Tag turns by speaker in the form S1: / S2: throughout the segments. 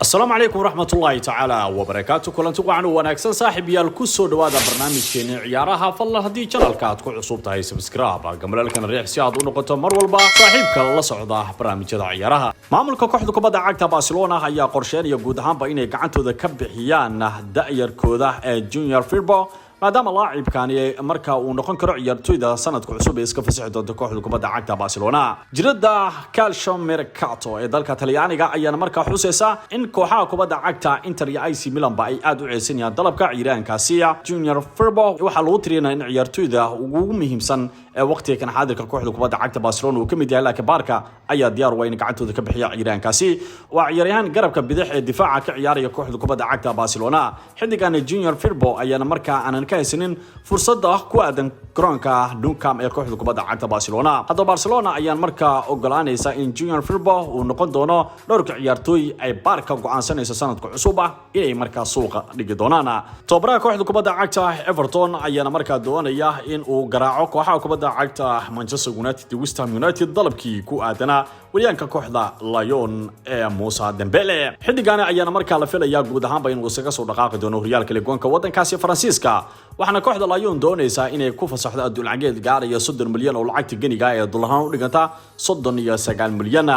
S1: Asalaamu calaykum waraxmatullaahi tacaala wabarakaatu. Kulanti wacan u wanaagsan, saaxiib yaal, ku soo dhawaada barnaamijkeeni ciyaaraha. Fadlan, haddii channelka aad ku cusub tahay, subscribe, gambaleelkana riix si aad u noqoto mar walba saaxiibka la socda barnaamijyada ciyaaraha. Maamulka kooxda kubadda cagta Barcelona ayaa qorsheynaya guud ahaanba inay gacantooda ka bixiyaan da'yarkooda ee Junior Firpo, maadaama laacibkani marka uu noqon karo ciyaartoyda sanadka cusub ee iska fasixi doonta kooxda kubadda cagta Barcelona. Jariidada Calcio Mercato ee dalka Talyaaniga ayaana markaa xuseysa in kooxaha kubadda cagta Inter iyo AC Milan ba ay aada u ceesanayaan dalabka ciyaaryahankaasi Junior Firpo. Waxaa lagu tirinaya in ciyaartoyda ugu muhiimsan ee waqtiga kan xaadirka kooxda kubadda cagta Barcelona uu ka mid yahay, laakiin Barca ayaa diyaar waa in gacantooda ka bixiya ciyaaryahankaasi. Waa ciyaaryahan garabka bidix ee difaaca ka ciyaaraya kooxda kubadda cagta Barcelona. Xidigan Junior Firpo ayaana markaa aanan ka haysanin fursadda ku aadan garoonka Nou Camp ee kooxda kubadda cagta Barcelona. Haddaba Barcelona ayaan markaa ogolaanaysa in Junior Firpo uu noqon doono dhowrka ciyaartooy ay Barca go'aansanayso sanadka cusub ah inay markaa suuqa dhigi doonaan. Tababaraha kooxda kubadda cagta Everton ayaana markaa doonaya in uu garaaco kooxaha kubadda cagta Manchester United iyo West Ham United dalabkii ku aadanaa waryaanka kooxda Lyon ee Moussa Dembele. Xidigani ayaana markaa la filayaa guud ahaanba inuu isaga soo dhaqaaqi doono horyaalka Ligue 1-ka wadankaasi Faransiiska, waxaana kooxda Lyon doonaysaa inay ku fasaxdo adduun gaaraya 30 milyan oo lacagta geniga ee dolahaan u dhiganta 39 milyan.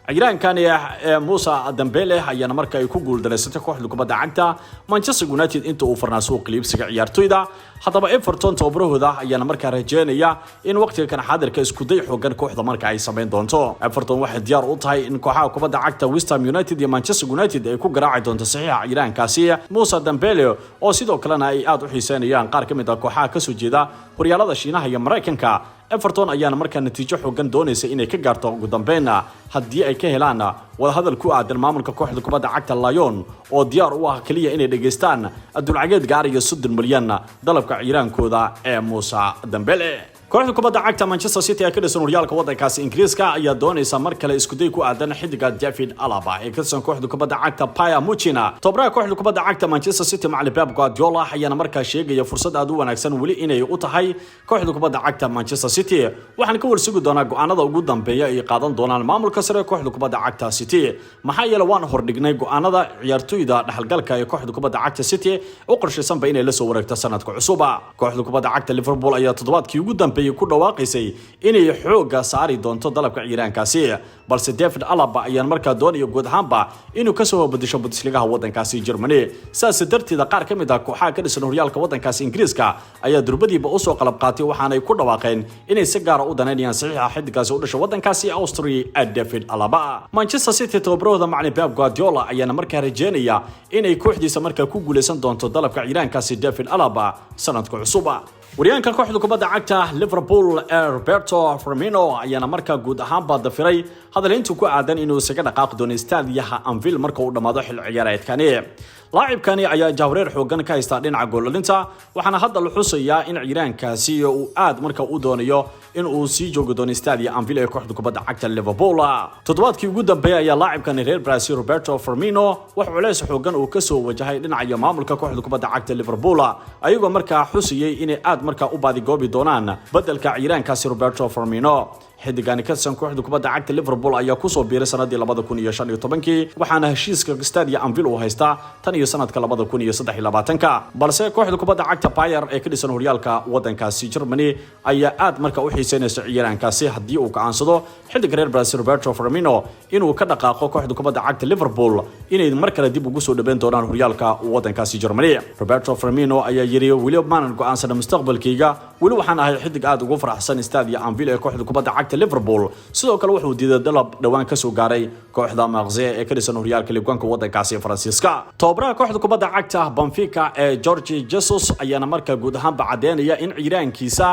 S1: Ciiraankani ee Moussa Dembele ayaana marka ay ku guuldareysatay kooxda kubadda cagta Manchester United inta uu farnaa suuqa iibsiga ciyaartoyda. Haddaba Everton tababarahooda ayaana markaa rajeynaya in waqtiga kan xaadirka iskuday xoogan kooxda marka ay samayn doonto. Everton waxay diyaar u tahay in kooxaha kubadda cagta West Ham United iyo Manchester United ay ku garaaci doonto saxiixa ciiraankaasi Moussa Dembele, oo sidoo kalena ay aada u xiiseynayaan qaar ka mid ah kooxaha kasoo jeeda horyaalada Shiinaha iyo Maraykanka. Everton ayaana markaa natiijo xoogan doonaysa inay ka gaarto ugu dambeynna haddii ay ka helaan wadahadal ku aadan maamulka kooxda kubadda cagta Lyon, oo diyaar u ah keliya inay dhegaystaan adduuncageed gaaraya 30 milyan dalabka ciiraankooda ee Moussa Dembele. Kooxda kubadda cagta Manchester City ee ka dhisan horyaalka waddankaasi Ingiriiska ayaa doonaysa mar kale iskuday ku aadan xidiga David Alaba ee ka tirsan kooxda kubadda cagta Bayern Munich. Tababaraha kooxda kubadda cagta Manchester City, macallin Pep Guardiola, ayaana markaa sheegaya fursad aad u wanaagsan weli inay u tahay kooxda kubadda cagta Manchester City. Waxaan ka warsugi doonaa go'aanada ugu dambeeya ay qaadan doonaan maamulka sare kooxda kubadda cagta City, maxaa yeele waan hordhignay go'aanada ciyaartoyda dhexalgalka ee kooxda kubadda cagta City u qorshaysanba inay la soo wareegto sanadka cusub. Kooxda kubadda cagta Liverpool ayaa toddobaadkii ugu dambeeyay ku dhawaaqaysay inay xoogga saari doonto dalabka ciiraankaasi, balse David Alaba ayaan markaa doonaya guud ahaanba inuu kasoo bedesho Bundesligaha wadankaasi Germany. Saas darteeda qaar ka mid ah kooxaha ka dhisan horyaalka wadankaasi Ingiriiska ayaa durbadiiba usoo qalab qaatay, waxaanay ku dhawaaqeen inay si gaara u danaynayaan saxiixa xidigaasi u dhashay wadankaasi Austria, David Alaba. Manchester City tababarahooda, macalin Pep Guardiola, ayaana markaa rajeynaya inay kooxdiisa markaa ku guuleysan doonto dalabka ciiraankaasi David Alaba sanadka cusub. Waryaanka kooxda kubadda cagta Liverpool ee Roberto Firmino ayaana markaa guud ahaanba dafiray hadalhayntu ku aadan inuu isaga dhaqaaqi doono istaadiyaha Anfield marka uu dhammaado xil ciyaareedkani. Laacibkani ayaa jahwareer xoogan ka haysta dhinaca gooldhalinta, waxaana hadda la xusayaa in ciiraankaasi uu aad marka u doonayo in uu sii joogi doono stadia Anfield ee kooxda kubadda cagta Liverpool. Toddobaadkii ugu dambeeyay ayaa laacibkani reer Brazil Roberto Firmino wax culeys xoogan uu kasoo wajahay dhinaca maamulka kooxda kubadda cagta Liverpool, ayagoo markaa xusayay inay aad markaa u baadigoobi doonaan bedelka ciiraankaasi Roberto Firmino. Xidigani ka tirsan kooxda kubadda cagta Liverpool ayaa kusoo biiray sanadii 2015-kii, waxaana heshiiska stadia Anfield uu haystaa tan iyo sanadka 2023-ka. Balse kooxda kubadda cagta Bayern ee ka dhisan horyaalka wadankaasi Germany ayaa aad marka u xiiseynaysa ciyaaraankaasi. Haddii uu go'aansado xidiga reer Brazil Roberto Firmino inuu ka dhaqaaqo kooxda kubadda cagta Liverpool, inay mar kale dib ugu soo dhaweyn doonaan horyaalka wadankaasi Germany. Roberto Firmino ayaa yiri: "Weli maanan go'aansana mustaqbalkayga, weli waxaan ahay xidig aad ugu faraxsan stadia Anfield ee kooxda kubadda cagta Liverpool." Sidoo kale wuxuu diiday dalab dhowaan kasoo gaaray kooxda Marseille ee ka dhisan horyaalka Ligue 1-ka wadankaasi Faransiiska. Tababaraha kooxda kubadda cagta Benfica ee Jorge Jesus ayaana markaa guud ahaanba cadeynaya in ciiraankiisa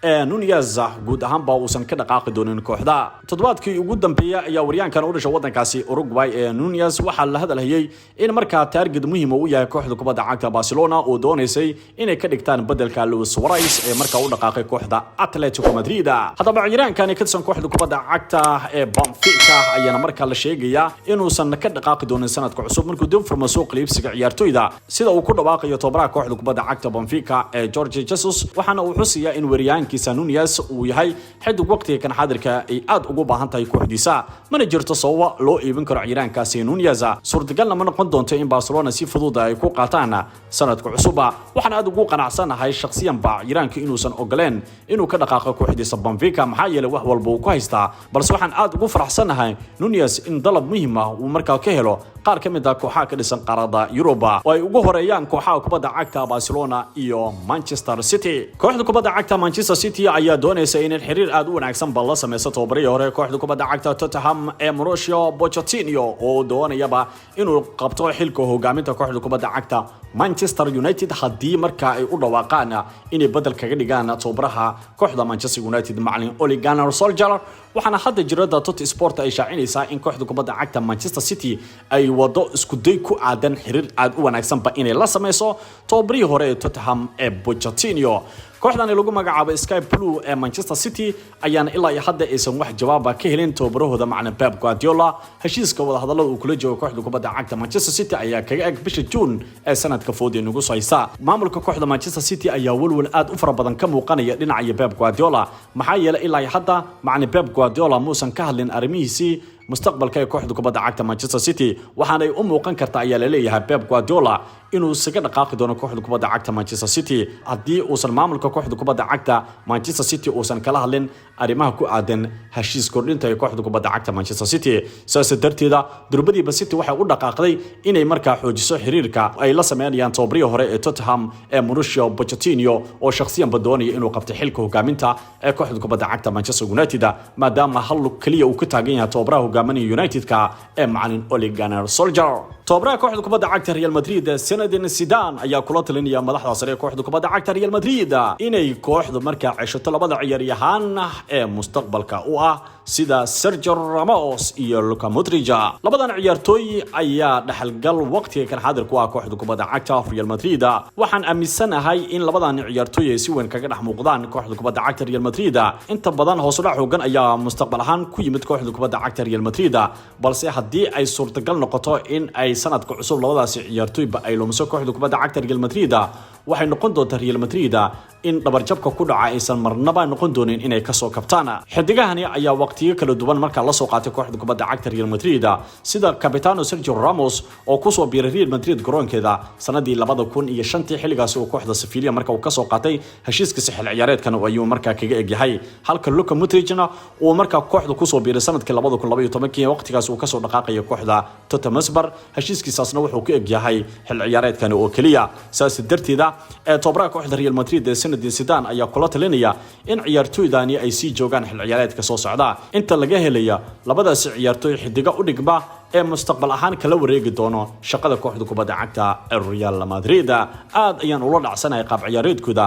S1: ee Nunez guud ahaanba uusan ka dhaqaaqi doonin kooxda. Toddobaadkii ugu dambeeyay ayaa waryaankan u dhashay wadankaasi Uruguay ee Nunez waxaa la hadalhayay in markaa target muhiim u yahay kooxda kubadda cagta Barcelona oo doonaysay inay ka dhigtaan bedelka Luis Suarez ee markaa u dhaqaaqay kooxda Atletico Madrid. Haddaba ciiraankani ka tirsan kooxda kubadda cagta ee Benfica ayaana markaa la sheegayaa inuusan ka dhaqaaqi doonin sanadka cusub markuu dib furmo suuqa iibsiga ciyaartoyda, sida uu ku dhawaaqayo tababaraha kooxda kubadda cagta Benfica ee Jorge Jesus, waxaana uu xusayaa in waryaankiisa ciyaaryahankiisa Nunez uu yahay xidig waqtiga kan xaadirka ay aad ugu baahan tahay kooxdiisa. Mana jirto sababa loo iibin karo ciyaaryahankaasi Nunez, suurtagalna ma noqon doonto in Barcelona si fudud ay ku qaataan sanadka cusuba. Waxaan aad ugu qanacsanahay shakhsiyanba ciyaaryahanka inuusan ogoleen inuu ka dhaqaaqo kooxdiisa Benfica, maxaa yeelay wax walba uu ku haystaa. Balse waxaan aad ugu faraxsanahay Nunez in dalab muhiim ah uu markaa ka helo qaar ka mid ah kooxaha ka dhisan qaaradda Yuruba, oo ay ugu horeeyaan kooxaha kubadda cagta Barcelona iyo Manchester City. Kooxda kubadda cagta Manchester City ayaa doonaysa in xiriir aad u wanaagsan ba la sameyso tababarihii hore kooxda kubadda cagta Tottenham ee Mauricio Pochettino, oo doonayaba inuu qabto xilka hogaaminta kooxda kubadda cagta Manchester United haddii markaa ay u dhawaaqaan inay bedel kaga dhigaan tababaraha kooxda Manchester United, macalin Ole Gunnar Solskjaer. Waxaana hadda jirada Tuttosport ay shaacinaysaa in kooxda kubadda cagta Manchester City ay wado isku day ku aadan xiriir aad u wanaagsanba inay la sameyso tababarihii hore ee Tottenham ee Pochettino. Kooxdani lagu magacaabo Sky Blue ee Manchester City ayaana ilaa iyo hadda aysan wax jawaaba ka helin tababarahooda, macalin Pep Guardiola. Heshiiska wadahadallada uu kula joogo kooxda kubadda cagta Manchester City ayaa kaga eg bisha June ee sanadka foodii nagu soo haysa. Maamulka kooxda Manchester City ayaa walwal aad u fara badan ka muuqanaya dhinaca Pep Guardiola, maxaa yeelay ilaa iyo hadda macalin Pep Guardiola muusan ka hadlin arrimihiisii mustaqbalka ee kooxda kubadda cagta Manchester City. Waxaanay u muuqan karta, ayaa laleeyahay, Pep Guardiola inuu isaga dhaqaaqi doono kooxda kubadda cagta Manchester City haddii uusan maamulka kooxda kubadda cagta Manchester City uusan kala hadlin arrimaha ku aadan heshiis kordhinta ee kooxda kubadda cagta Manchester City. Sidaas darteeda, durbadiiba City waxay u dhaqaaqday inay markaa xoojiso xiriirka ay la sameynayaan tababarihii hore ee Tottenham ee Mauricio Pochettino, oo shakhsiyanba doonaya inuu qabto xilka hogaaminta ee kooxda kubadda cagta Manchester United, maadaama hal lug kaliya uu ka taagan yahay tababaraha hogaaminaya United-ka ee macalin Ole Gunnar Solskjaer. Tababaraha kooxda kubadda cagta Real Madrid, Zinedine Zidane, ayaa kula talinaya madaxda sare ee kooxda kubadda cagta Real Madrid inay kooxdu markaa ceshato labada ciyaaryahaan ee mustaqbalka u ah, sida Sergio Ramos iyo Luka Modric. Labadan ciyaartooy ayaa dhaxalgal waqtiga kan xaadir ku ah kooxda kubadda cagta Real Madrid. Waxaan aaminsanahay in labadan ciyaartooy ay si weyn kaga dhex muuqdaan kooxda kubadda cagta Real Madrid. Inta badan hoos u dhac xoogan ayaa mustaqbal ahaan ku yimid kooxda kubadda cagta Real Madrid, balse haddii ay suurtagal noqoto in ay sanadka cusub labadaasi ciyaartooyba ay lumiso kooxda kubadda cagta Real Madrid, waxay noqon doontaa Real Madrid in dhabarjabka ku dhaca aysan marnaba noqon doonin inay kasoo kabtaan. Xidigahani ayaa waqtiyo kala duwan markaa lasoo qaatay kooxda kubadda cagta Real Madrid, sida capitano Sergio Ramos oo kusoo biiray Real Madrid garoonkeeda sanadii 2005-tii, xilligaasi uu kooxda Sevilla marka uu kasoo qaatay. Heshiiska xil ciyaareedkan ayuu markaa kaga egyahay, halka Luka Modricna uu markaa kooxda kusoo biiray sanadkii 2012-kii, waqtigaasi uu kasoo dhaqaaqaya kooxda Tottenham Hotspur. Heshiiskiisaasna wuxuu ku egyahay xil ciyaareedkani oo keliya. Saas darteeda, ee tababaraha kooxda Real Madrid ee Zinedine Zidane ayaa kula talinaya in ciyaartooydani ay sii joogaan xil ciyaareedka soo socda inta laga helaya labadaasi ciyaartooy xidiga u dhigma ee mustaqbal ahaan kala wareegi doono shaqada kooxda kubadda cagta ee Real Madrid. Aad ayaan ula dhacsanahay qaab ciyaareedkooda.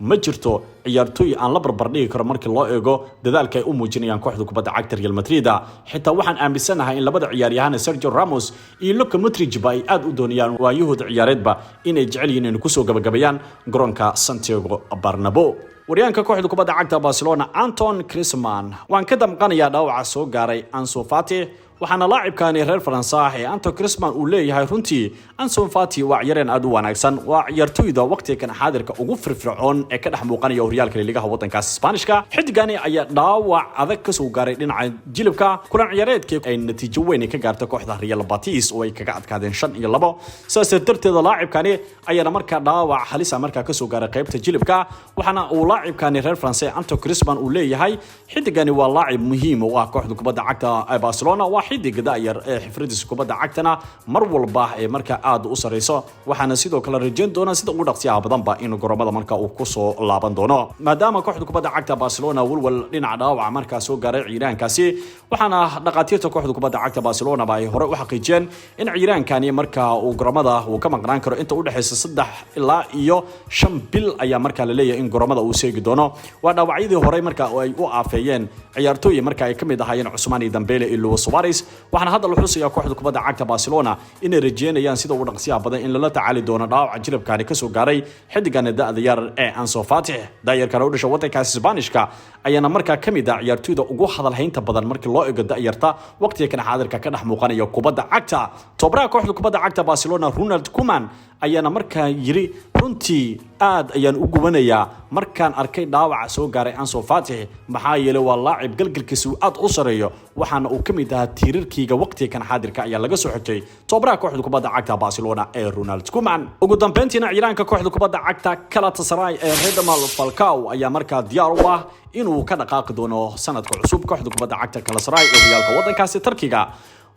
S1: Ma jirto ciyaartooy aan la barbardhigi karo markii loo eego dadaalka ay u muujinayaan kooxda kubadda cagta Real Madrid. Xitaa waxaan aaminsanahay in labada ciyaaryahan Sergio Ramos iyo Luka Modric ba ay aad u doonayaan waayahooda ciyaareedba inay jecel yihiin inay kusoo gabagabayaan garoonka Santiago Bernabeu. Waryaanka kooxda kubadda cagta Barcelona, Antoine Griezmann: waan ka damqanayaa dhaawaca soo gaaray Ansu Fati. Waxaana laacibkani reer Faransa ah ee Antoine Griezmann uu leeyahay: runtii Ansu Fati waa ciyaareen aad u wanaagsan, waa ciyaartoyda waqtigan xaadirka ugu firfircoon ee ka dhex muuqanaya horyaalka liigaha wadankaas Isbaanishka. Xidigani ayaa dhaawac adag kasoo gaaray dhinaca jilibka kulan ciyaareedkii ay natiijo weyn ka gaartay kooxda Real Betis oo ay kaga adkaadeen 5-2. Sidaas darteeda, laacibkani ayaana markaa dhaawac halisa markaa kasoo gaaray qaybta jilibka. Waxaana uu laacibkani reer Faransa Antoine Griezmann uu leeyahay xidigani waa laacib muhiim u ah kooxda kubadda cagta ee Barcelona, waa xidig da'yar ee xifradiisa kubadda cagtana mar walba ee markaa aad u sareyso. Waxaana sidoo kale rajayn doonaa sida ugu dhaqsiyaha badanba inuu garoomada marka uu kusoo laaban doono, maadaama kooxda kubadda cagta Barcelona walwal dhinaca dhaawaca markaa soo gaaray ciiraankaasi. Waxaana dhaqaatiirta kooxda kubadda cagta Barcelona ba ay hore u xaqiijiyeen in ciiraankani markaa uu garoomada uu ka maqnaan karo inta u dhexeysa 3 ilaa iyo 5 bil ayaa markaa la leeyahay in garoomada uu seegi doono. Waa dhaawacyadii horey marka ay u aafeeyeen ciyaartooy marka ay ka mid ahaayeen Ousmane Dembele iyo Luis Suarez. Waxaana hadda la xusayaa kooxda kubadda cagta Barcelona inay rajeynayaan sida ugu dhaqsiyaha badan in lala tacaali doono dhaawaca jilibkani kasoo gaaray xidigani da'da yar ee Ansu Fati. Da'yarkan u dhashay wadankaasi Isbaanishka ayaana markaa ka mid ah ciyaartooyda ugu hadalhaynta badan markii loo eego da'yarta waqtiga kan xaadirka ka dhex muuqanaya kubadda cagta. Tababaraha kooxda kubadda cagta Barcelona, Ronald Koeman, Ayaana markaa yiri: "Runtii aad ayaan u gubanayaa markaan arkay dhaawaca soo gaaray Ansu Fati, maxaa yeelay waa laacib galgalkiisa uu aad u sareeyo, waxaana uu ka mid ahaa tiirarkiyga waqtiga kan xaadirka," ayaa laga soo xigtay tababaraha kooxda kubadda cagta Barcelona ee Ronald Koeman. Ugu dambeyntiina, ciyaaraanka kooxda kubadda cagta Galatasaray ee Radamel Falcao ayaa markaa diyaar u ah inuu ka dhaqaaqi doono sanadka cusub kooxda kubadda cagta Galatasaray ee horyaalka waddankaasi Tarkiga.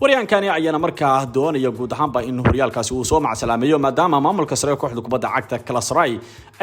S1: Waryaankani ayaana markaa doonaya guud ahaanba in horyaalkaasi uu soo macsalaameeyo, maadaama maamulka sare kooxda kubadda cagta Galatasaray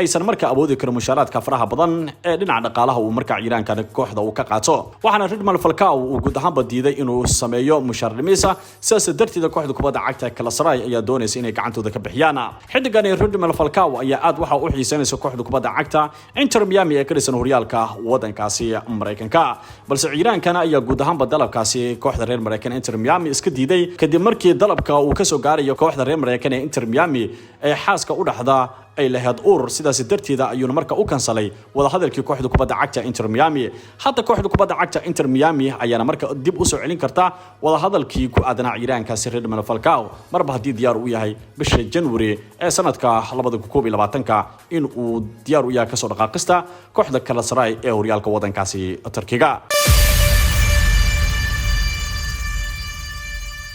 S1: aysan markaa awoodi karin mushaaraadka faraha badan ee dhinaca dhaqaalaha uu markaa ciyaaraankan kooxda uu ka qaato. Waxaana Radamel Falcao uu guud ahaanba diiday inuu sameeyo mushaar dhimisa. Sidaas darteeda, kooxda kubadda cagta Galatasaray ayaa doonaysa inay gacantooda ka bixiyaan xidigani. Radamel Falcao ayaa aad waxa u xiiseynaysa kooxda kubadda cagta Inter Miami ee ka dhisan horyaalka wadankaasi Maraykanka, balse ciiraankana ayaa guud ahaanba dalabkaasi kooxda reer Maraykan Inter Miami iska diiday, kadib markii dalabka uu kasoo gaarayo kooxda reer Maraykan ee Inter Miami ee xaaska u dhaxda ay lahayd uur. Sidaas darteeda ayuuna marka u kansalay wadahadalkii kooxda kubadda cagta Inter Miami. Hadda kooxda kubadda cagta Inter Miami ayaana marka dib usoo celin karta wadahadalkii ku aadanaa ciiraankaasi Radamel Falcao, marba haddii diyaar u yahay bisha January ee sanadka 2021-ka in uu diyaar u yahay kasoo dhaqaaqista kooxda Galatasaray ee horyaalka wadankaasi Turkiga.